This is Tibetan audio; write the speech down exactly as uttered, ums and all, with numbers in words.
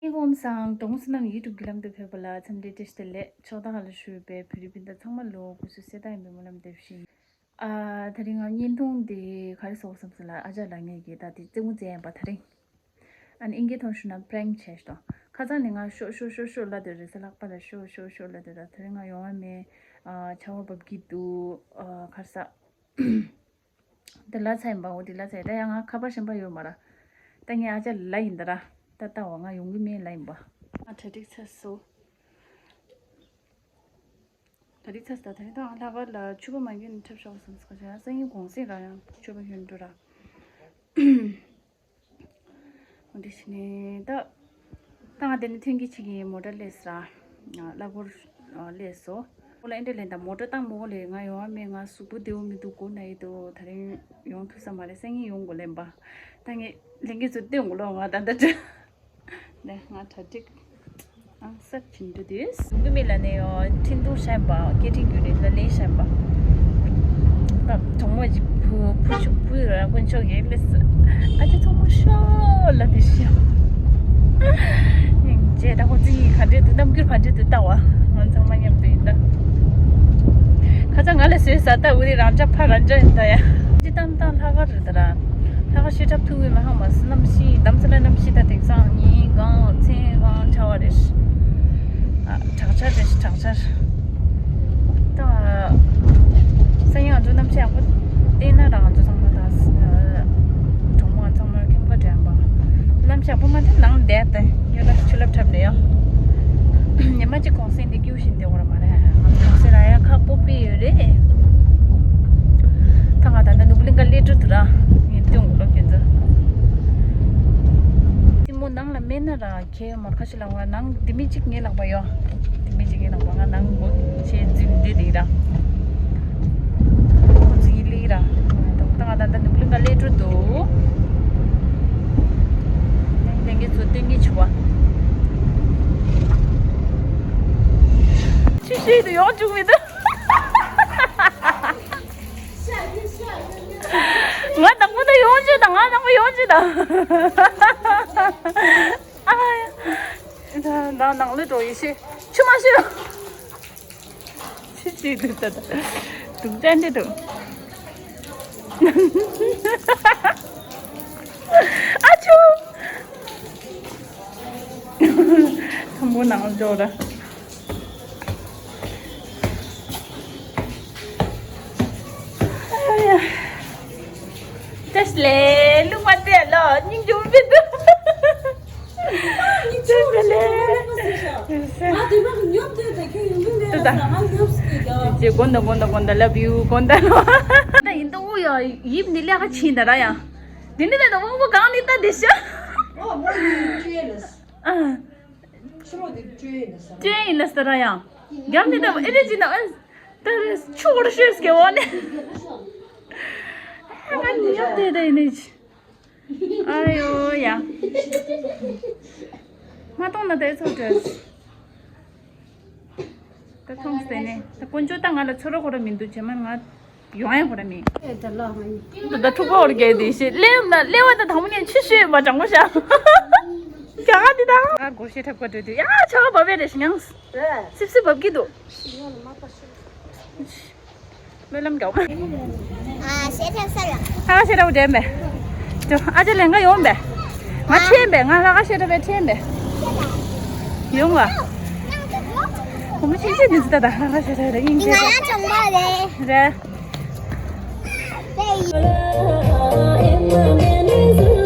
ཨེ་ཀོ་ཧོམ་སང་གྲོང་སུ་ནམ་ཡིད་སྒྲུབ་ཀྱི་ལམ་དུ་ཕེབས་པ་ལ་འཚམས་འདྲི་བཀྲ་ཤིས་བདེ་ལེགས། ཕྱོགས་མཐའ་ཁག་ལ་བཞུགས་པའི་བོད་རིགས་སྤུན་ཟླ་ཚང་མ་ལོ་སྐུ་གཟུགས་གསལ་ཐང་ཡིན་པའི་སྨོན་ལམ་འདེབས་ཤིང་། ཨ། དེ་རིང་ང་བརྙན་ཐུང་འདི་ག་རེ་བཟོ་བསམ་སོང་ལ། ཨ་ཅག་ལ་ངས་ཀྱིས་ད་དེ་རྩེད་མོ་རྩེ་ཡིན་པ་དེ་རིང་། ཨ་ནི་ཨིན་སྐད་ཐོག་ཞུ་ན་པྲེང་བྱས་ཤག་ཁ་སང་ནས་ང་ཤོག་ཤོག་ཤོག་ཤོག་ལབ་དེ་རེད་ཟེར། ལྷག་པ་ལ་ཤོག་ཤོག་ཤོག་ལབ་དེ་ར། དེ་རིང་ང་ཡོང་བ་མེད། ཨ། ཆར་པ་འབབ་ཀྱི་འདུག་ཨ། ག་རེ་ཟ། དེ་ལ་ཚ་ཡིན་པ། འོ་དེ་ལ་ཚ་ཡིན། ད་ཡང་ང་ཁ་པར་གཞན་པ་ཡོད་མ་ར། ད་ངས་ཨ་ཅག་ལ་ཡིན་ད་ར། ད་ལྟ་བ་ང་ཡོང་གི་མེད་ལ་ཡིན་པ། ང་གྲ་སྒྲིག་ཚར་སོང་། གྲ་སྒྲིག་ཚར་སོང་། ད་དེ་རིང་ད་ང་ལྷག་དཀར་ལ་ཕྱུ་པ་མ་གྱོན་ནས་འཁྲབ་ཤོག་བསམ་སོང་། ཁ་ཤས་སང་ཉིན་གུང་སེང་ར་ཡང་ཕྱུ་པ་གྱོན་འགྲོ་ར། འོ་འདི་བྱས་ནས་ད། ད་ང་དེ་ནས་ཐོན་གྱི་ཕྱི་གི་མོ་ཊ་སླེབས་སོང་ར། གླ་འཁོར་སླེབས་སོང་། ཁོ་ལ་ཨེ་འདྲ་ལན་དང་མོ་ཊ་བཏང་མོ་ལས་ང་ཡོང་བ་མེད། ང་གཟུགས་པོ་བདེ་བོ་མི་འདུག་སྒུག་ན་ཡི་འདུག་ད་རིང་ཡོང་ཐུབ་ས་མ་རེད། སང་ཉིན་ཡོང་དགོས་ལན་པ། ད་ངས་ལས་འགན་ཚོ་སྟོན་དགོས་ལོ། ང་ད་ལྟ་འདྲ། ནས་ང་གྲ་སྒྲིག་ཨང་གསར་བྱིན་འདུག་དུས། ཡོང་གི་མེད་ལ་ནས་ཡོང་འཕྲིན་ཐུང་བཤམས་པ། སྐད་འཕྲིན་བརྒྱུད་ནས་ལ་ལས་བཤམས་པ། ད་གྲོགས་མོ་ཅིག་བུ་བུ་ཆུང་བུ་ར་དཀོན་མཆོག་གིས་སླེབས་སོང་། ཨ་ཅེ་ཚང་མ་ཤོག་ལབ་དེ་ཤོག་རྗེས་ད་ཁོ་ཚོ་གཉིས་ག་འདྲས་འདུག་རྣམ་འགྱུར་ག་འདྲས་འདུག་ལྟ་བ། ང་ཚང་མ་མཉམ་དུ་ཡིན་ད། ཁ་སང་ང་ལ་བཟོས་ཟ་ད་འུ་རི་རང་ཅག་ཕ་རང་ཅག་ཡིན་ད་ཡ། ཅི་ཏམ་ཏམ་ལྷག་དཀར་རེད་ད་ར། ལྷག་དཀར་བཤད་གྲབས་ཐུག་གི་མ་ཧང་མ་སི་གནམ་གཤིས་དམ་ས་ལ་གནམ་གཤིས་ད་དེང་སང་ཉིན་གང་མཚན་གང་ཆར་པ་རེད། ཨ། དྲག་ཆར་རེད། དྲག་ཆར། ད་སང་ཉིན་ང་ཚོ་གནམ་གཤིས་ཡག་པོ་བལྟས་ན་ར་ང་ཚོ་ཚང་མ་ད་གྲོགས་མོ་ཚང་མ་ཁྱིམ་ཁ་འགྲོ་ཡང་པ། གནམ་གཤིས་ཡག་པོ་མ་བལྟས་ནང་བསྡད་དེ་ཡོད་ན་ཆུ་ལྷབ་འཁྲབ་ནས་ཡོང་། ཉི་མ་གཅིག་གུང་སེང་འདི་སྐྱིད་པོ་ཞིག་འདི་འོ་ར་མ་རེད། ང་ཚོ་གུང་སེང་རག་ཡ་ཁག་པོ་དཔེ་ཡོད་རེད། ད་ང་ད་ལྟ་ནོར་བུ་གླིང་ག་སླེབས་འགྲོ་འདུག་ར། ངས་སྟོན་དགོས་ལོ་ཁྱོད་ཚོ། རྩེད་མོ་ནང་ལ་མེད་ན་ར་ཁྱེད་མར་ཁ་ཤས་ལ་བ་ནང་དེ་མི་གཅིག་ངའི་ལག་པ་ཡོད། དེ་མི་གཅིག་ངའི་ལག་པ། ང་ནང་སྒོ་ཕྱེ་འཛུལ་འདི་དེ་ར། ཁོ་ཚོ་ཡི་ལི་ར། ད་ང་ད་ལྟ་ནོར་བུ་གླིང་ག་སླེབས་འགྲོ་འདུག་ལས་འགན་ཚོ་སྟོན་གྱི་བྱུང་བ། ཆུ་ཤེལ་དུ་ཡོང་བཅུག་མི་འདུག་ང་དང་པོ་ད་ཡོང་བཅུག་དང་། ང་དང་པོ་ཡོང་བཅུག་དང་། ཨ་ཡ། ད་ནང་ལ་འགྲོ་ཡི་ཤེས། ཆུ་མ་ཤེས། ཆུ་ཆུ་དུ་ད་ད། དུག་ཅན་དེ་དུ། ཨ་ཆུ། དང་པོ་ནང་ལ་འགྲོ་ར། ཏེས་ལེ་ལུང་མ་ཏེ་ལོ་སྙིང་རྗེ་མི་འདུག་ཏེས་ལེ། ཏེས་ལེ། ཏེ་ད། ཏེ་དགོན་ད་དགོན་ད་དགོན་ད་love you དགོན་ད་ལོ། ད་ཡིན་ད་འུ་ཡ་ཡིབ་ནི་ལེ་ཁ་ཕྱིན་ད་ར་ཡ། དེ་ནི་ད་དབང་པོ་གང་ནི་ད་དེ་ཤ། ཨ། ཅེ་ཡིན་ལ་ས་ར་ཡང་། རྒྱབ་ནི་ད་ཨེ་རེ་ཅི་ན་ཨེ། ད་རེ་ཆུ་བོར་ཤེས་སྐྱེ་བོ་ནི། ཨ་ང་ཉོབ་དེ་ད་ཡིན་ནི་ཅི། ཨ་ཡོ་ཡ། མ་གཏོང་ན་ད་ཨེ་ཚོ་བྲེལ། ད་མཐོང་སྟེ་ནས་ད་དཀོན་མཆོག་ད་ང་ལ་ཚོར་བ་ཁོ་ར་མི་འདུག་བྱེ་མ་ང་ཡོང་ཡ་ཁོ་ར་མི། ད་ད་ཐུག་པ་འོར་གལ་དེ་ཤེས་ལེའུ་ན་ལེའུ་ད་དང་པོ་ངས་ཆུ་ཤེས་མ་དྲང་མོ་ཤ། ག་ག་དེ་ད་ང་སྒོར་ཤེས་ཐབས་ཀ་འདྲ་དུ་ཡ་ཆ་ག་བ་བེ་རེ་ཤི་ངང་སིབ་སིབ་བབ་ཀྱི་འདུག་སྨོན་ལམ་རྒྱག་ཨ་ཤེས་ཐབས་ས་ལ། ཨ་ཤེས་རབ་འདྲེན་པས། ཅོ་ཨ་ཅེ་ལེན་ག་ཡོང་པས། ང་ཁྲེན་པས། ང་ལ་ཨ་ཤེས་རབ་པས་ཁྲེན་པས། ཡོང་བ། ཁོ་མོ་ཆེན་ཆེན་འདི་ཟི་ད་ད་ང་ཤེས་རབ་རེ་སྙིང་རྗེ་ང་ཡང་ཆུང་མ་རེད། རེད། དབྱངས་ཅན།